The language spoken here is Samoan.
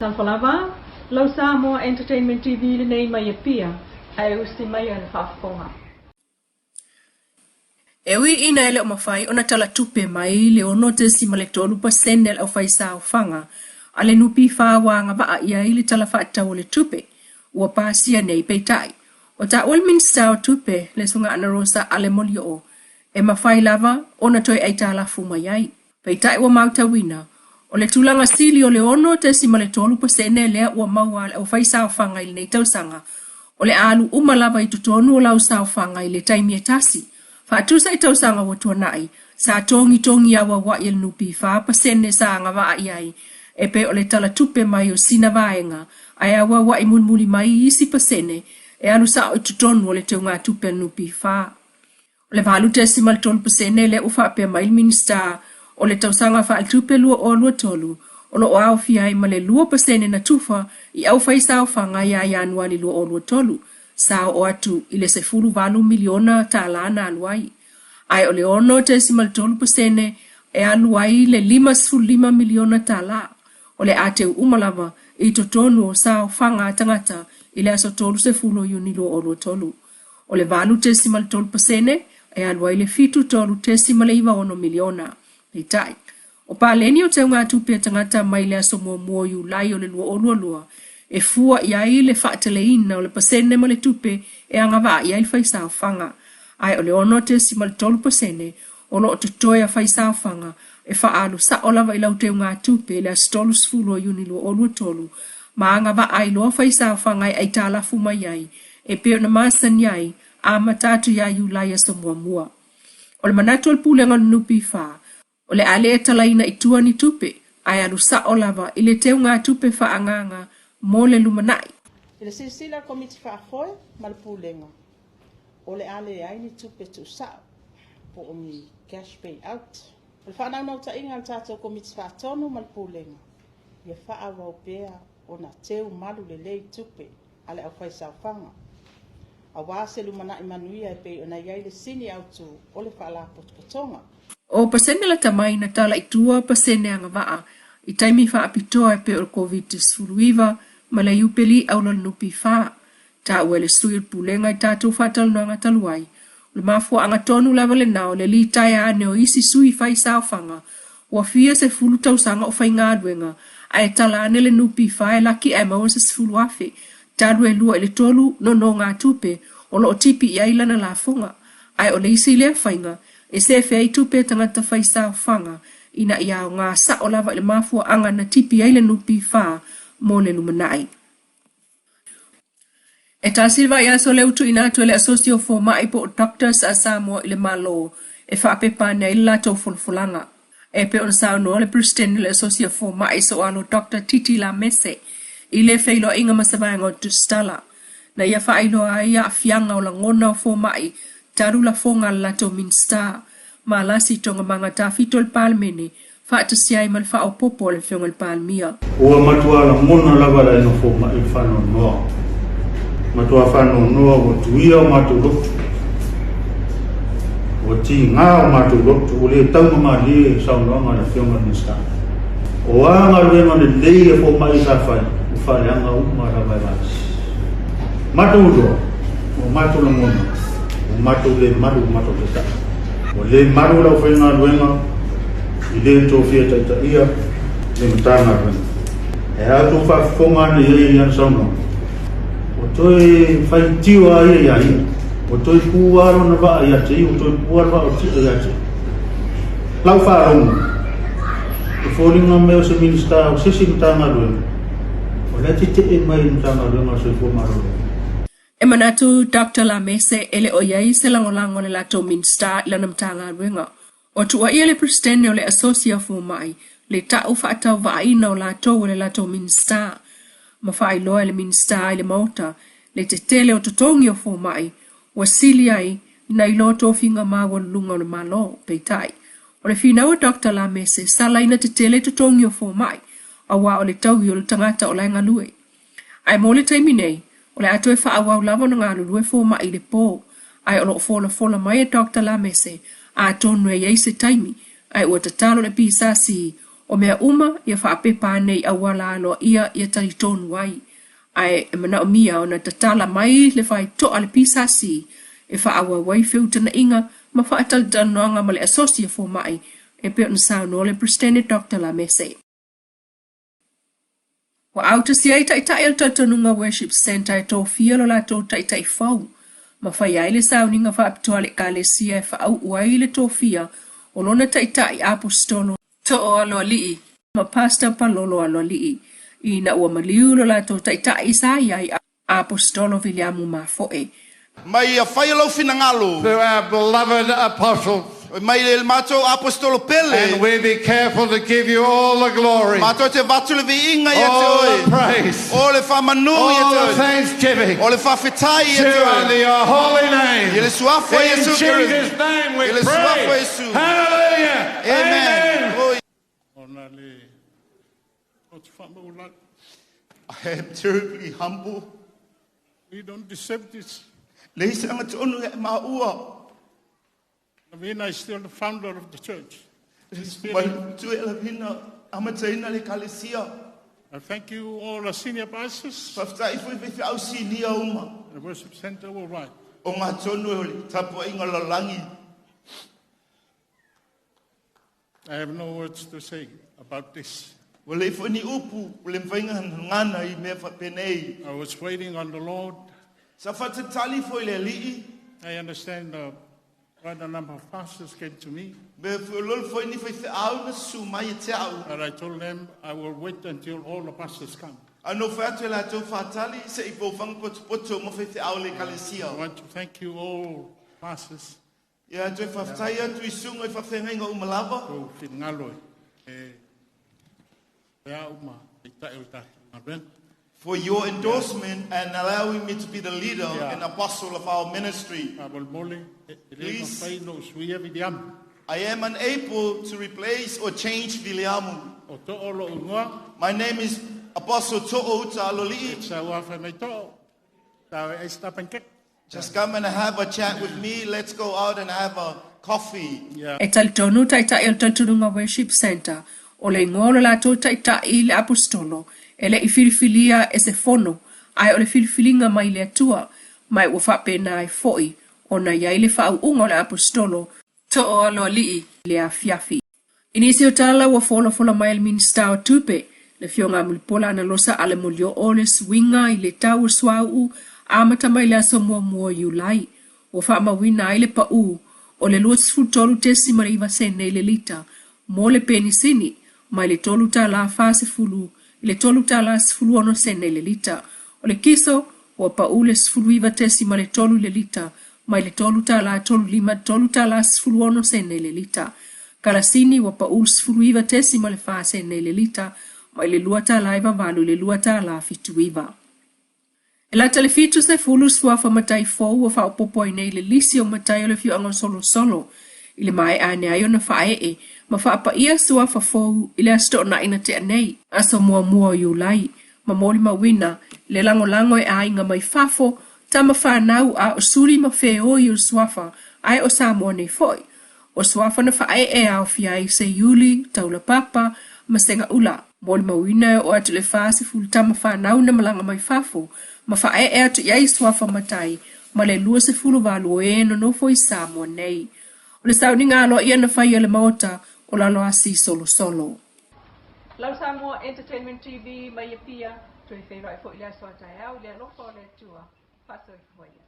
Talofa lava, lau Samoa Entertainment TV lenei mai Apia, ae usi mai ana faafofoga. E ui ina e le o mafai ona tala tupe mai le 6.3% a le aufaisaofaga a le NPF ua agavaa i ai le Tala Faatatau o le Tupe ua pasia nei, peitai, ua taua le Minisita o Tupe, le Susuga Anarosa Ale Molioo, e mafai lava ona toe aitalafu mai ai. Peitai ua mautauina, o le tulaga sili o le 6.3% lea ua maua a le aufaisaofaga i lenei tausaga, o le a alu uma lava i totonu o lau saofaga i le taimi e tasi. Faatusa i tausaga ua tuanai, sa togitogi auauai e le NPF pasene sa agavaa i ai e pei o le tala tupe mai o sina vaega ae auauai mulimuli mai isi pasene e alu sao i totonu o le teugatupe a le NPF. O le 8.3% lea ua faapea mai le Minisita o le tausaga faaletupe 2023 o lo o aofia ai ma le 2% na tufa i aufaisaofaga ia Ianuari 2023, sa oo atu i le $18 miliona tala na alu ai. Ae o le 6.3% e alu ai le $55 miliona tala, o le a teu uma lava i totonu o saofaga a tagata i le aso 30 o Iuni 2023. O le 8.3% e alu ai le 73.96 miliona. Peitai, o paleni o teugatupe a tagata mai le aso 1 o Iulai o le 2022 e fua i ai le faateleina o le pasene ma le tupe e agavaa i ai le faisaofaga, ae o le 6.3% o lo o totoe a faisaofaga e faaalu sao lava i lau teugatupe i le aso 30 o Iuni 2023 ma agavaa ai loa faisaofaga e aitalafu mai ai e pei ona masani ai, amata atu ia Iulai aso muamua. O le manatu o le Pulega o le NPF, o le a le talaina i tua ni tupe, ae alu sao lava i le teugatupe faaagaaga mo le lumanai. I le silasila a le Komiti Faafoe ma le Pulega, o le a leai ni tupe tuusao po o ni cash pay out. O le faanaunautaiga a le tatou Komiti Faatonu ma le Pulega, ia faaauau pea ona teu malu lelei tupe a le aufaisaofaga, aua se lumanai manuia e pei ona i ai le sini autu o le Faalapotopotoga. O pasene lata mai na tala i tua pasene agavaa i taimi faapitoa e pei o le Koviti-19 ma le Iupeli Aula o le NPF. Taua e le sui o le Pulega i tatou faatalanoaga talu ai, o le mafuaaga tonu lava lena o le litaea ane o isi sui fai saofaga ua fia sefulu tausaga o faigaluega ae tala ane le NPF e laki ae maua se 10,000 talu e lua i le tolu nonogatupe o lo o tipi i ai lana lafoga. Ae o le isi lea faiga e sefe ai tupe a tagata fai saofaga ina ia aoga sao lava i le mafuaaga na tipi ai le NPF mo le lumanai. E tasi le vaiaso lea ua tuuina atu e le Asosi o Fomai po o Doctors a Samoa i le Malo e faapepa ane ai le latou folafolaga. E pei ona saunoa le Peresetene o le Asosi o Fomai Soalo Doctor Titi Lamese i le feiloaiga ma se vaega o Tusitala, na ia faailoa ai aafiaga o lagona o fomai talu lafoga a le latou Minisita Malasi Togamana Tafito i le Palemene faatasi ai ma le faaopoopo a le Afioga i le Palemia. Ua matua lagona lava le aiga fomai i le faanoanoa. Matua faanoanoa ua tuia o matou lotu. Ua tiga o matou lotu, ua le taugamalie i saunoaga a le Afioga i le Minisita. O a galuega lelei a fomai sa fai, ua faaleaga uma lava e Valasi. Matou iloa, ua matou lagona, ua matou le malu ua matou taitai. Ua le malu le aufaigaluega i le tofia taitaia le Matagaluega. E a outou faafofoga ane i ai i ana saunoaga? Ua toe faitio a ia iā ia. Ua toe pū lava lona vaa ia te ia, ua toe pū lava le vaa o Tia ia te ia. Lau faalogo, e foliga mai o se Minisita o se isi Matagaluega, o la e tetee mai i le Matagaluega o le Soifua Maloloina. E manatu Doctor Lamese e le o i ai se lagolago a le latou Minisita i lana Matagaluega. Ua tuuaia le Peresetene o le Asosi a Fomai le tau faatauvaaina o latou e le latou Minisita, ma faailoa e le Minisita i le Maota le tetele o totogi o fomai ua sili ai nai lo tofiga maualuluga o le Malo. Peitai, o le finau a Doctor Lamese sa laina tetele totogi o fomai aua o le taui o le tagata o la e galue. Ae mo le taimi nei, o le a toe faaauau lava ona galulue fomai i le po, ae o lo o folafola mai e Doctor Lamese atonu e i ai se taimi, ae ua tatalo le PSC O mea uma ia faapepa ane i auala aloaia ia talitonu ai, ae e manaomia ona tatala mai le faitoa a le PSC e faaauau ai feutagaiga ma faatalatalanoaga ma le Asosi a Fomai e pei ona saunoa le Peresetene Doctor Lamese. Ua autasia ai taitai o le Talitonuga Worship Centre e tofia lo latou taitai fou ma faia ai le sauniga faapitoa a le Ekalesia e faauu ai le tofia o lona taitai Aposetolo Too Aloalii ma Pastor Palolo Aloalii ina ua maliu lo latou taitai sa i ai Aposetolo Viliamu Mafoe. Mai ia faia lou finagalo. Through our beloved apostles. Mai le matou aposetolo pele. And we be careful to give you all the glory. Matou te avatu le viiga ia te All oe. the praise. O le faamanu ia te All the oe. thanksgiving. O le faafetai ia te Due oe. unto your holy name. I le suafa o In Iesu Keriso. Jesus' name we I le suafa o pray. Iesu. Hallelujah. Amen. Amen. Oi. Ona le loto faamaualalo. I am terribly humble. We don't deserve this. Leai se agatonu ia e maua. Lavina is still the founder of the church. Ma le matua e Lavina, amataina le ekalesia. I thank you all the senior pastors. Faafetai foi faifeau sinia uma. The worship center worldwide. O ngā tonu o le tapuaiga lalolagi. I have no words to say about this. Ua leai foi ni upu ua le mafai ona gagana i mea faapenei. I was waiting on the Lord. Sa faatatali foi i le Alii. I understand quite a number of pastors came to me. Me feololo foi ni faifeau na susu mai ia te au. But I told them I will wait until all the pastors come. A na ou fai atu e latou faatali se i poufaga potopoto ma faifeau le ekalesia. I want to thank you all pastors. Ia toe faafetai atu i susuga i faafeagaiga uma lava. Tou finagalo e e au ma taitai o le tatou galuega. For your endorsement and allowing me to be the leader Yeah. and apostle of our ministry. Faamolemole, e e le Please. mafai ona ou suia Viliamu. I am unable to replace or change Viliamu. O Too lou igoa. My name is Apostle To'o Uta Alolii. E sau lava fai mai Too, tau e ai se tapa pancake. Just come and have a chat with me, let's go out and have a coffee. E talitonu Taitai o le Talitonuga Worship Centre, o le igoa o lo latou Taitai i le Aposetolo, e le i filifilia e se fono, ae o le filifiliga mai le Atua, ma ua faapena ai foi ona i ai le faauuga o le Aposetolo, Too Aloalii i le afiafi. I nisi o tala ua folafola mai e le Minisita o Tupe, le Afioga a Mulipola Anarosa Ale Molioo le suiga i le tau o suauu amata mai le aso muamua o Iulai, ua faamauina ai le pau o le 23.9 sene i le lita mo le penisini mai le $3.40 i le $3.16 sene i le lita. O le kiso, ua pau le 19.3 i le lita mai le $3.35 i le $3.16 sene i le lita. Kalasini, ua pau le 19.4 sene i le lita mai le $2.98 i le $2.79. E lata le 70 suafa matai fou ua faaopoopo ai nei le lisi o matai o le afioaga o Solosolo i le maea ane ai ona faaee ma faapaia suafa fou i le Aso Toonai na tea nei, aso muamua o Iulai, ma molimauina le lagolago e aiga mai fafo, tama fanau a o suli ma feoi o le suafa ae o Samoa nei foi. O suafa na faaee e aofia ai Seiuli, Taulapapa ma Segaula. Molimauina e oo atu i le 40 tama fanau na malaga mai fafo ma faaee atu i ai suafa matai ma le 28 o e nonofo i Samoa nei. O le sauniga aloaia na faia e le Maota o Laloasi Solosolo. Lau Samoa Entertainment TV mai Apia, toe feiloai foi i le aso a taeao i le alofa o le Atua. Faasoifua ia.